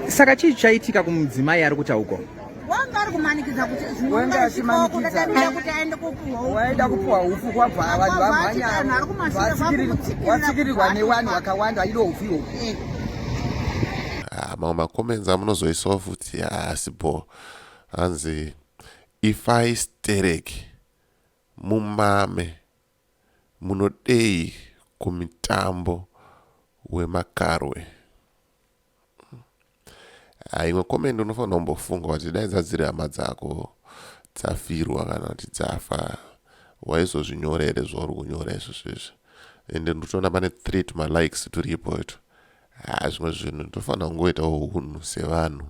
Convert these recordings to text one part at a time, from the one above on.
Saka chii chaitika kumudzimai ari kutauko? Wanga ari kumanikidza kuti Wanga achimanikidza. kuti aende kopuhwa Waida kupuwa upfu kwabva vanhu vamhanya watsikirirwa nevanhu vakawanda vaida upfu ihwohwo. Ah, mamwe macomments amunozoisawo futi haasi bho. Hanzi ifai stereki mumame munodei kumitambo wemakarwe. Ah, imwe comment unofanira kumbofunga kuti dai dzadziri hama dzako dzafirwa kana kuti dzafa waizozvinyora here zvauri kunyora izvozvo izvi. Ende ndikutoona pane 3 tumalikes turipo ito. Ah, zvimwe zvinhu tofanira kungoitawo hunhu sevanhu.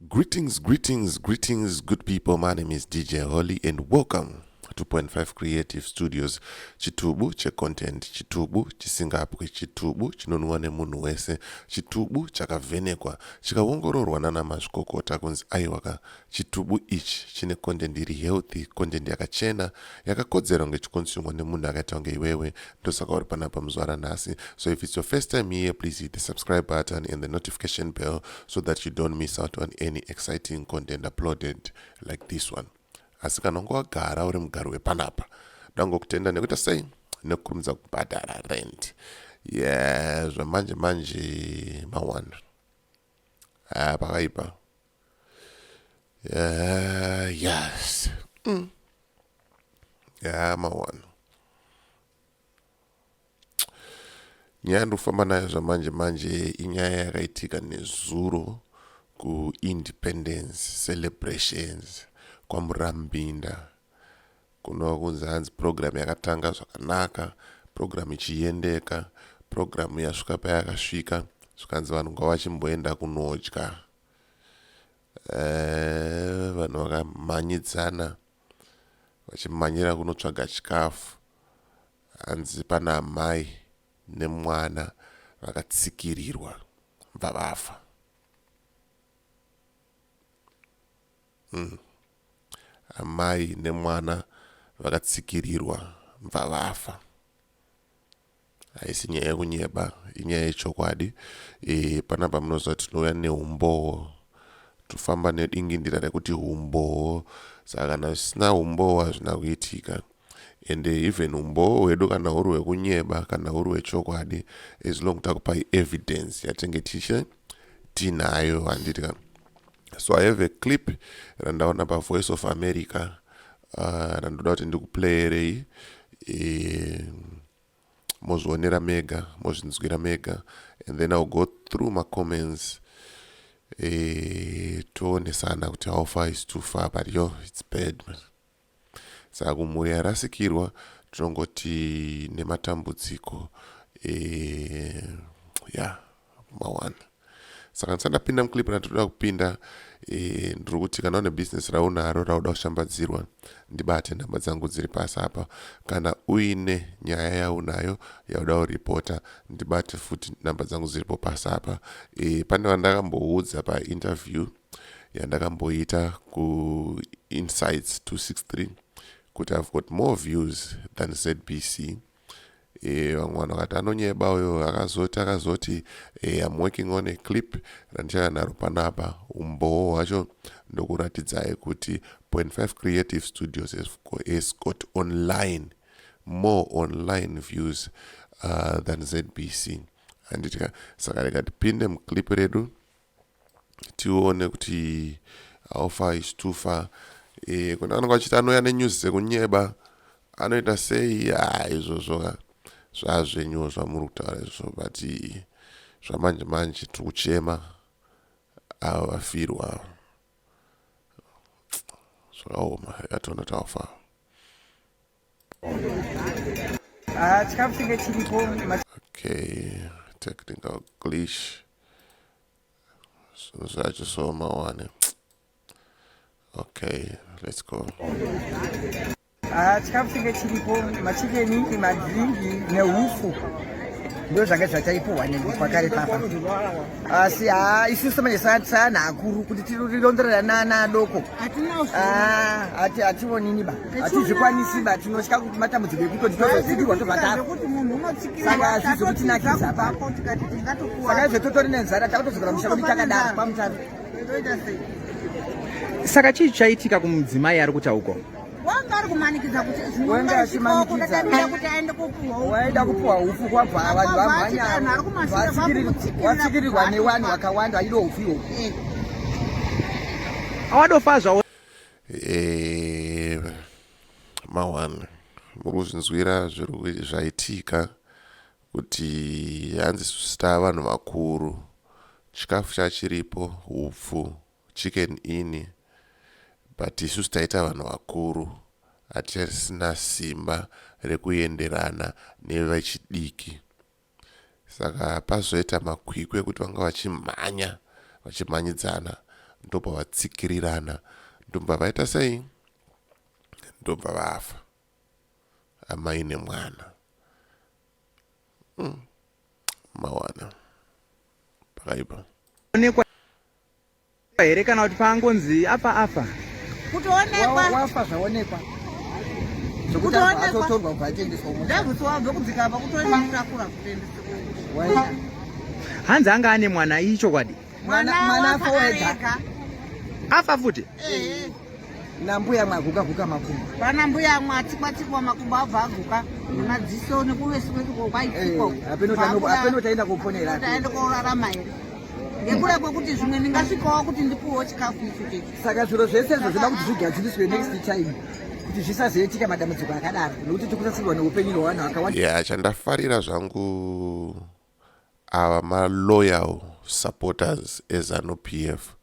Greetings, greetings, greetings, good people. My name is DJ Holly and welcome to 2.5 Creative Studios. Chitubu checontent, chitubu chisingapwi, chitubu chinonwiwa nemunhu wese, chitubu chakavhenekwa, chikaongororwa nana mazvikokota kunzi aiwaka, chitubu ichi chine content iri healthy, content yakachena, yakakodzera kunge ichikonsumwa nemunhu akaita kunge iwewe. Ndosaka uri panapa muzuva ranhasi. So if it's your first time here, please hit the subscribe button and the notification bell so that you don't miss out on any exciting content uploaded like this one. Asi kana unge wagara uri mugari wepanapa, ndangokutenda nekuita sei nekukurumidza kubhadhara rent. Yeah, zvamanje manje mawana. Ah, pakaipa. Yeah, yes. Yeah, mawana. Nyaya yandikufamba nayo zvamanje manje inyaya yakaitika nezuro kuIndependence Celebrations kwaMurambinda. Kunova kunzi hanzi program yakatanga zvakanaka, program ichiendeka, program yasvika payakasvika zvikanzi vanhu ngavachimboenda kunodya. Eh, vanhu vakamhanyidzana vachimhanyira kunotsvaga chikafu. Hanzi pana amai nemwana vakatsikirirwa bva vafa. Amai nemwana vakatsikirirwa bva vafa. Haisi nyaya yekunyeba, inyaya yechokwadi. E, panapa munoziva tinouya neumbowo, tofamba nedingindira rekuti umbowo. Saka kana zvisina umbowo hazvina kuitika. Ende even umbowo hwedu kana huri hwekunyeba kana huri hwechokwadi, as long takupai evidence yatinge tiche tinayo, handiti ka. So I have a clip randaona pa Voice of America randoda kuti ndikuplayerei, mozvionera mega, mozvinzwira mega, and then I'll go through my comments, toonesana kuti how far is too far, but yo, it's bad man. Saka kumhuri yarasikirwa tinongoti nematambudziko, ya mawana. Saka ndisati ndapinda muclip randinoda kupinda, ndiri kuti kana une business raunaro rauda kushambadzirwa, ndibate, nhamba dzangu dziri pasi apa. Kana uine nyaya yaunayo yauda kuripota, ndibate futi, nhamba dzangu dziripo pasi apa. Pane vandakamboudza painterview yandakamboita kuInsights 263 kuti I've got more views than ZBC. Vamwe vanhu vakati anonyeba uyo, akazoti I'm working on a clip randichauya naro panapa, umbowo hwacho ndokuratidzai kuti 0.5 Creative Studios has got online more online views than ZBC, handiti ka? Saka rega tipinde muclip redu tione kuti how far is too far. Kune vanenge vachiti anouya nenews dzekunyeba, anoita sei, ha, izvozvo ka zvazvenyuwo zvamuri kutaura izvozvo, but zvamanje manje tiri kuchema ava vafirwa, zvakaoma. Rega tione kuti how far. Ah, chikafu chinge chiripo. Okay, technical glitch, zvinhu zvacho so mawane. Okay, let's go. Ah, chikafu chinge chiripo, machikeni, madringi nehufu ndo zvanga zvataipuhwa kwakare papa. Asi haa, isusu manje saanhu akuru kuti tironzerera naana adoko, hationini ba, hatizvikwanisi ba. Tinotya kuti matambudziko ekutoti tozotsikirwa tobva tafa, saka hazvizokutinakidza pa. Saka izvo totori nenzara, takutodzokera musha kwedu takadaro kwaMutare. Saka chii chaitika kumudzimai ari kuta uko? Wanga ari kumanikidza kuti Wanga achimanikidza. kuti aende kopuhwa. Waida kupuhwa hufu, kwabva vanhu vamhanya, watsikirirwa nevanhu vakawanda vachida hufu ihwohwo. Awadofa zvawo. Mawana muri kuzvinzwira zviri zvaitika kuti hanzi isusu tava vanhu vakuru, chikafu chachiripo, hupfu, Chicken Inn, but isusu taita vanhu vakuru, hatichisina simba rekuenderana nevechidiki. Saka pazoita makwikwi ekuti vanga vachimhanya vachimhanyidzana, ndobva vatsikirirana, ndobva vaita sei, ndobva vafa, amai nemwana. Mawana pakaipa. Onekwa here kana kuti paangonzi afa afa? Kutoonekwa. Wafa zvaonekwa, zvokuti Kutoonekwa. atotorwa kubva atiendeswa kumusha. Ndabvutsi wabve kudzika apa kutotakura kutoendesa. Waenda. Hanzi anga ane mwana, iyi chokwadi? Mwana mwana afa wega. Afa futi? Ehe. Nambuya mwaguka guka makumbo. Pana mbuya mwatsikwa tsikwa makumbo, abva aguka madziso nekuvesi kwedu kwaitsikwa. Hapeno taenda kuponera. Taenda korarama here ngekuda kwekuti zvimwe ndingasvikawo kuti ndipuwewo chikafu icho chechi. Saka zviro zvese izvo zvoda kuti zvigadziriswe next time kuti zvisazoitika madambudziko akadaro, nekuti tikurasirwa neupenyu hwevanhu vakawanda. Ya, chandafarira zvangu, ava maloyal supporters eZanu PF,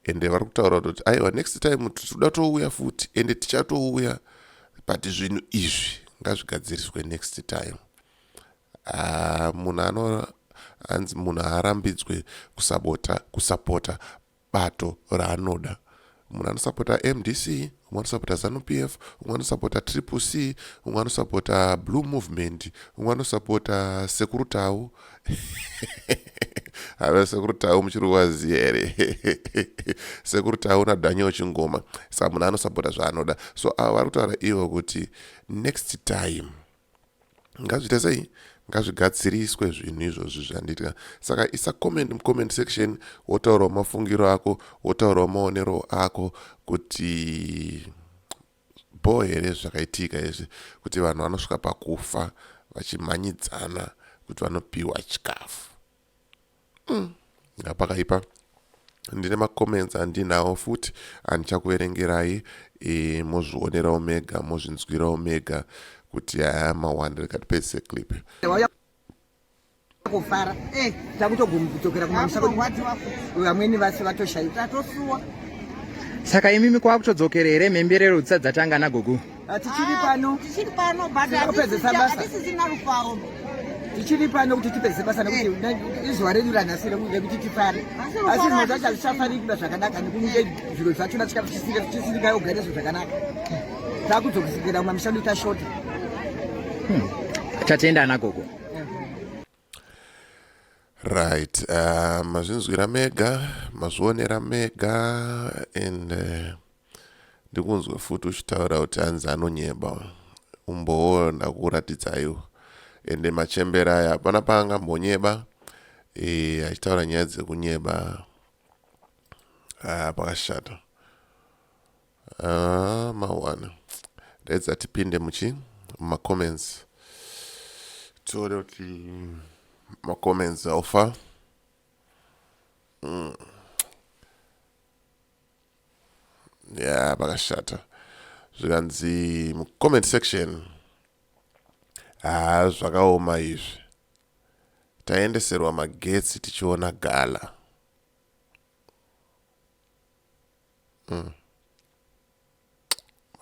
ende vari kutaura kuti aiwa, next time tinoda touya futi, ende tichatouya, but zvinhu izvi ngazvigadziriswe next time. Ah, munhu ano hanzi munhu haarambidzwe kusabota kusapota bato raanoda. Munhu anosapota MDC, umwe anosapota ZANU PF, umwe anosapota Triple C, umwe anosapota Blue Movement, umwe anosapota Sekuru Tau. Hava Sekuru Tau muchiri kuvaziva here? Sekuru Tau naDaniel Chingoma. Saka munhu anosapota zvaanoda. So ava vari kutaura ivo kuti next time ngazviite sei, ngazvigadziriswe zvinhu izvozvi zvanditya. Saka isa comment mucomment section, wotaurawo mafungiro ako, wotaurawo maonero ako kuti bho here zvakaitika izvi, kuti vanhu vanosvika pakufa vachimhanyidzana kuti vanopiwa chikafu. Ngapakaipa. Ndine macomments andinawo futi andichakuverengerai, mozvionerawo mega, mozvinzwirawo mega kuti haya mawanda. Rikatipedzise clip. Wauya kufara, takutodzokera kumamisha kwedu. Takutorwadziwa futi. Vamweni vasi vatoshaika. Tatosuwa. Saka imimi kwakutodzokera here mhemberero dzisati dzatanga nagogo? Tichiri pano. Tichiri pano, but Tinoda kupedzesa basa. hatisisina rufaro. Tichiri pano kuti tipedzese basa, nekuti izuva redu ranhasi rekuti tifare. Asi Asi rufaro zvimwe zvacho hatisisina. hazvichafariki kuda zvakanaka, nekunge zviro zvachona chikafu chisirikaogarizvo zvakanaka. Takudzokera kumamishando tashota. Tatenda nagogo. Right, mazvinzwira mega, mazvionera mega, and ndikunzwe futi uchitaura kuti hanzi anonyeba. Umbowo ndakuratidzaiwo, ende machembera aya hapana paangambonyeba achitaura nyaya dzekunyeba. Pakashata. Mawana daidza tipinde muchi mumacomments, tione kuti macomments aufa. Ya, pakashata. Zvikanzi mucomment section, ha, zvakaoma izvi, taendeserwa magetsi tichiona gala.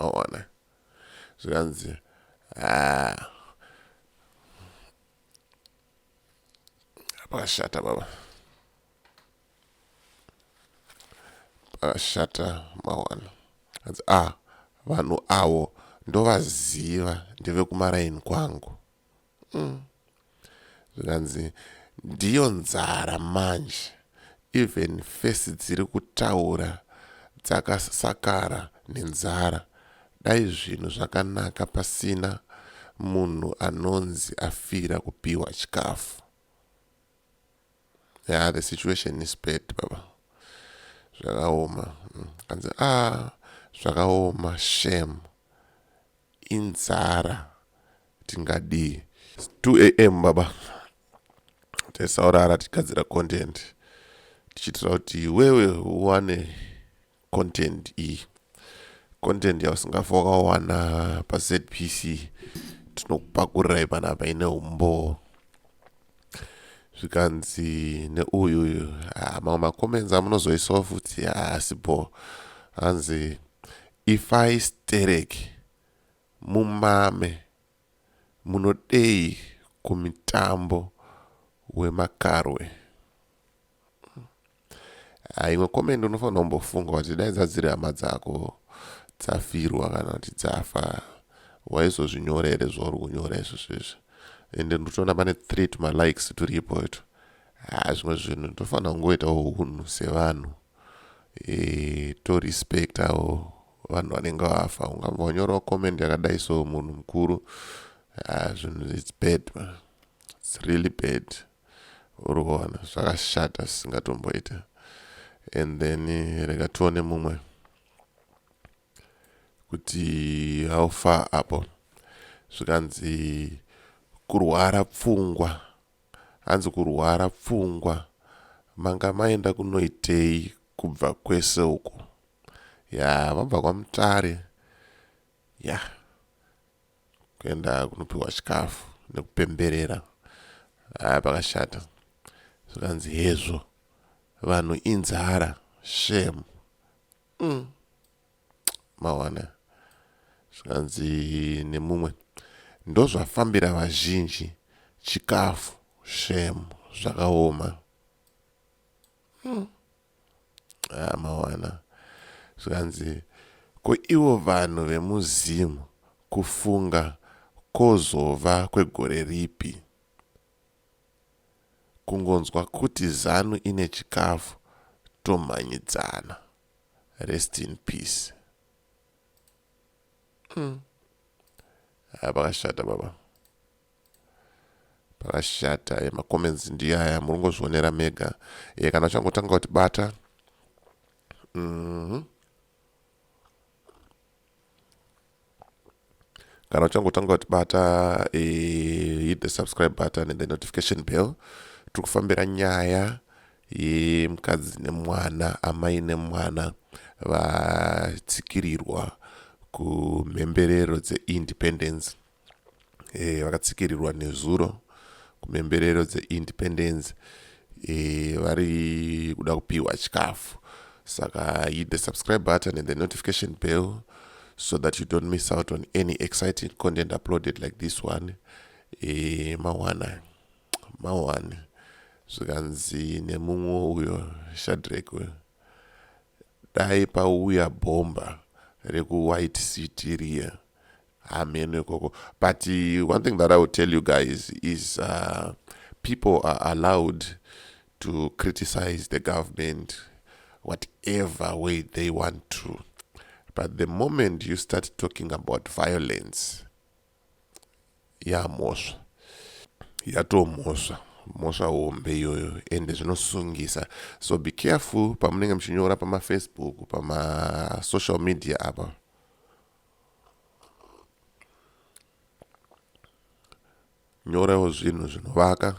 Maona, zvikanzi ha, pakashata baba, pakashata. Mawana hanzi a vanhu avo. Ndovaziva ndevekumaraini kwangu. Zvikanzi ndiyo nzara manje even face dziri kutaura dzakasakara nenzara dai zvinhu zvakanaka pasina munhu anonzi afira kupiwa chikafu. Yeah, the situation is bad baba. Zvakaoma. Kanzi ah zvakaoma shame. Inzara tingadii. 2 am baba. Tesaurara tigadzira content tichiitira kuti iwewe uwane content iyi, content yausingafa wakawana paZBC. Tinokupakurirai panapa ine umboo. Zvikanzi neuyu, mamwe macomments amunozoisawo futi haasi bo. Hanzi ifai stereki mumame munodei kumutambo wemakarwe. Imwe comment unofanira kumbofunga kuti dai dzadziri hama dzako dzafirwa kana kuti dzafa, waizozvinyora here zvauri kunyora izvozvo izvi? Ende ndikutoona pane 3 tumalikes turipo ito. Zvimwe zvinhu tofanira kungoitawo hunhu sevanhu, torespectawo vanhu vanenge vafa. Ungabva wanyorawo comment yakadai so munhu mukuru, zvinhu it's bad man. It's really bad. Uri kuona zvakashata zvisingatomboita. And then rega tione mumwe kuti how far apo. Zvikanzi kurwara pfungwa. Hanzi kurwara pfungwa, manga maenda kunoitei kubva kwese uku? Ya, vabva kwaMutare ya kuenda kunopiwa chikafu nekupemberera. Pakashata. Zvikanzi hezvo vanhu inzara shame. Mawana. Zvikanzi nemumwe ndozvafambira vazhinji chikafu shame zvakaoma. Mawana. Zvikanzi ko ivo vanhu vemuZimu kufunga kozova kwegore ripi? Kungonzwa kuti ZANU ine chikafu tomhanyidzana. Rest in peace. Pakashata baba, pakashata. Macomments ndiyo aya, muri ngozvionera mega. Kana uchangotanga kuti bata Kana uchangotanga kuti bata, hit the subscribe button and the notification bell. Tiri kufambira nyaya yemukadzi nemwana, amai nemwana vatsikirirwa kumhemberero dzeindependence. Vakatsikirirwa nezuro kumhemberero dzeindependence, vari kuda kupiwa chikafu. Saka hit the subscribe button and the notification bell so that you don't miss out on any exciting content uploaded like this one. Mawana mawana. Zvikanzi nemumwe uyo Shadrack uyo, dai pauya bhomba rekuWhite City riya hameno ikoko. But one thing that I would tell you guys is people are allowed to criticize the government whatever way they want to, but the moment you start talking about violence, yamhosva, yatomhosva, mhosva hombe iyoyo, ende zvinosungisa. So be careful pamunenge muchinyora pamaFacebook, pamasocial media apa. Nyorawo zvinhu zvinovaka.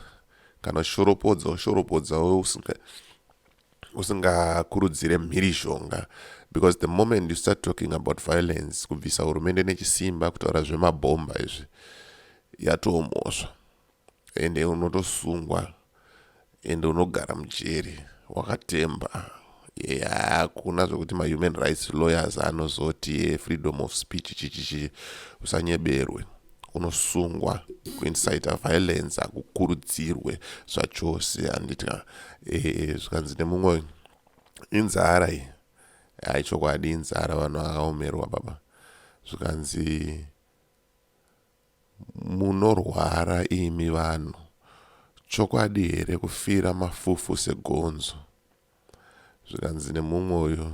Kana ushoropodza, ushoropodzawo usingakurudzire mhirizhonga, because the moment you start talking about violence, kubvisa hurumende nechisimba, kutaura zvemabhomba izvi, yatomhosva, ende unotosungwa, ende unogara mujeri wakatemba. Hakuna zvokuti mahuman rights lawyers anozoti freedom of speech chichichi. Usanyeberwe, unosungwa. Kuincita violence hakukurudzirwe zvachose, handiti? Zvikanzi nemumwe inzara iyi. Hai, chokwadi inzara, vanhu vakaomerwa baba. Zvikanzi munorwara imi vanhu chokwadi here kufira mafufu segonzo? Zvikanzi nemumwe uyu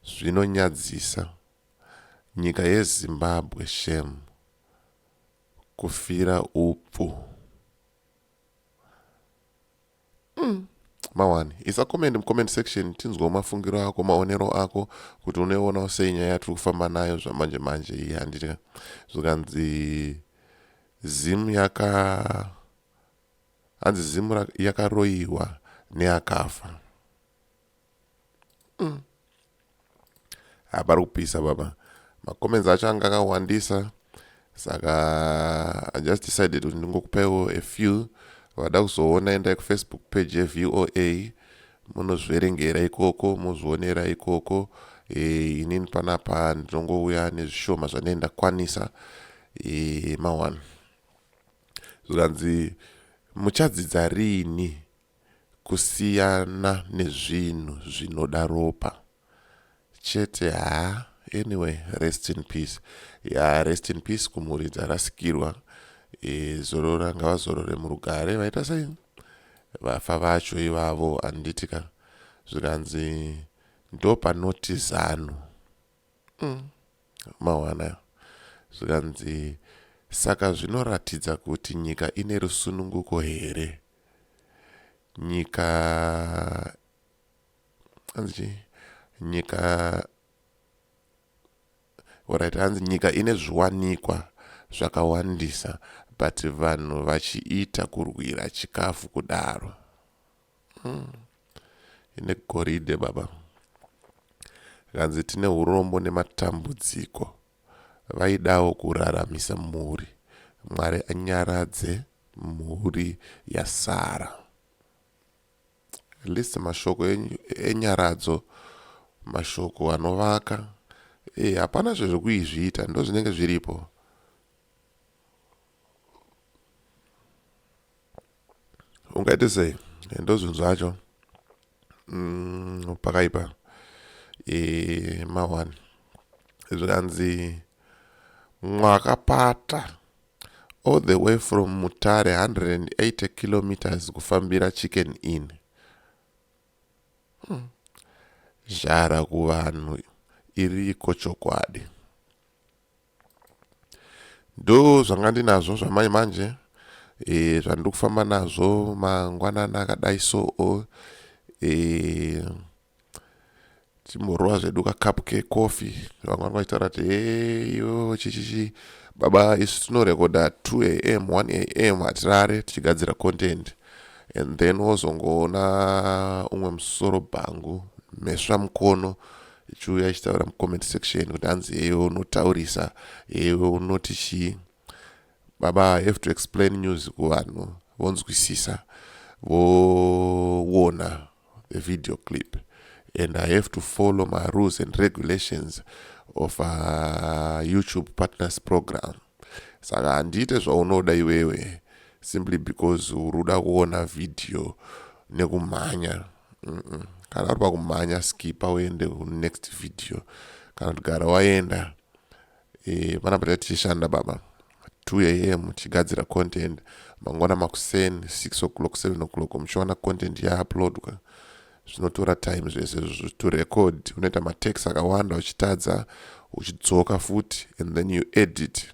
zvinonyadzisa nyika yeZimbabwe shem kufira upfu. Mawani isa comment mucomment section tinzwewo mafungiro ako maonero ako kuti unoionawo sei nyaya yatiri kufamba nayo zvamanje manje iyi handiti zvikanzi Zim yaka hanzi Zim yakaroyiwa neakafa. Pari kupisa baba. Macomments acho anga akawandisa saka I just decided kuti ndingokupaiwo a few. Vada kuzoona endai kuFacebook page yeVOA munozviverengera ikoko mozvionera ikoko. Inini panapa ndinongouya nezvishoma zvandinenge ndakwanisa maone. Zvikanzi muchadzidza rini kusiyana nezvinhu zvinoda ropa chete haa anyway rest in peace. Ya rest in peace kumhuri dzarasikirwa. Zorora ngavazorore murugare vaita sei vafa vacho ivavo handiti ka. Zvikanzi ndopanoti Zanu. Mawana. Zvikanzi saka zvinoratidza kuti nyika ine rusununguko here? Nyika hanzi chii? Nyika alright hanzi nyika ine zviwanikwa zvakawandisa but vanhu vachiita kurwira chikafu kudaro. Ine goridhe baba. Zvikanzi tine urombo nematambudziko. Vaidawo kuraramisa mhuri. Mwari anyaradze mhuri yasara. At least mashoko enyaradzo, mashoko anovaka. Hapana zvezvekuizviita, ndozvinenge zviripo. Ungaite sei? Ndozvinhu zvacho. Pakaipa. Ma1. Zvikanzi mwakapata all the way from Mutare 180 kilometers kufambira Chicken Inn. Zhara kuvanhu iriko chokwadi. Ndo zvanga ndinazvo zvamai manje zvandiri kufamba nazvo mangwanani akadai so. Timborova zvedu kakapu kekofi. Vamwe vanga vachitaura kuti heyo chichichi baba isu tinorekodha 2 am 1 am hatirare tichigadzira content and then wozongoona umwe musoro bhangu mhesva mukono ichiuya ichitaura mucomment section kuti hanzi heyo unotaurisa heyo unoti chii. Baba, I have to explain news kuvanhu vonzwisisa voona the video clip and I have to follow my rules and regulations of YouTube partners program. Saka handiite zvaunoda iwewe simply because uri kuda kuona video nekumhanya. Kana uri pakumhanya skipa uende kunext video kana kuti gara waenda. Panapa tati tichishanda baba 2 am tichigadzira content, mangwana makuseni 6 o'clock 7 o'clock muchiona content yauploadwa. Zvinotora time zvese to record, unoita matext akawanda uchitadza uchidzoka futi and then you edit.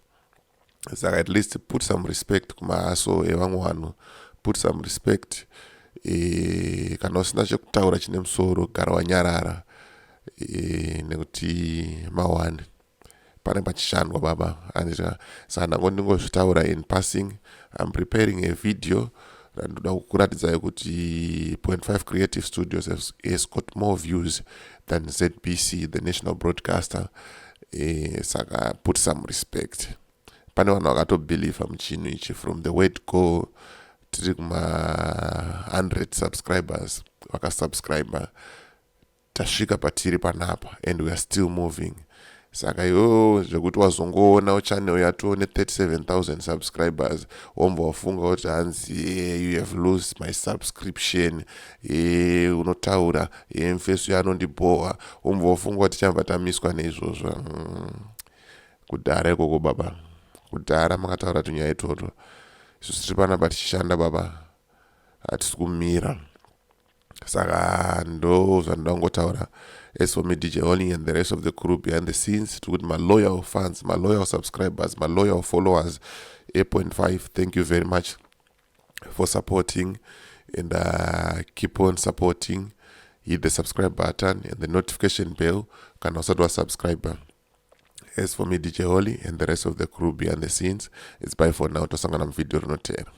Saka at least put some respect kumahaso evamwe vanhu, put some respect. Kana usina chekutaura chine musoro gara wanyarara nekuti mawani pane pachishandwa baba. Saka ndango ndingozvitaura in passing. I'm preparing a video randoda kukuratidzai kuti 0.5 Creative Studios has got more views than ZBC, the national broadcaster. Saka put some respect. Pane vanhu vakatobhilivha muchinhu ichi from the word go. Tiri kuma 100 subscribers vakasubscribe tasvika patiri panapa and we are still moving. Saka iwewo zvekuti wazongoona channel yatoo ne37,000 subscribers wombva wafunga kuti hanzi you have lost my subscription, unotaura mfeso yanondibhohwa, wombva wafunga kuti tichabva tamiswa neizvozvo. Kudhara ikoko baba, kudhara makataura tunyaya itwotwo. Isusu tiri panapa tichishanda baba, hatisi kumira. Saka ndo zvandinoda kungotaura. As for me, DJ Holly, and the rest of the crew behind the scenes, tiri kuti maloyal fans, maloyal subscribers, maloyal followers, 8.5, thank you very much for supporting and keep on supporting. Hit the subscribe button and the notification bell kana usati wasubscribe. As for me, DJ Holly, and the rest of the crew behind the scenes, it's bye for now. Tosangana muvideo rinotevera.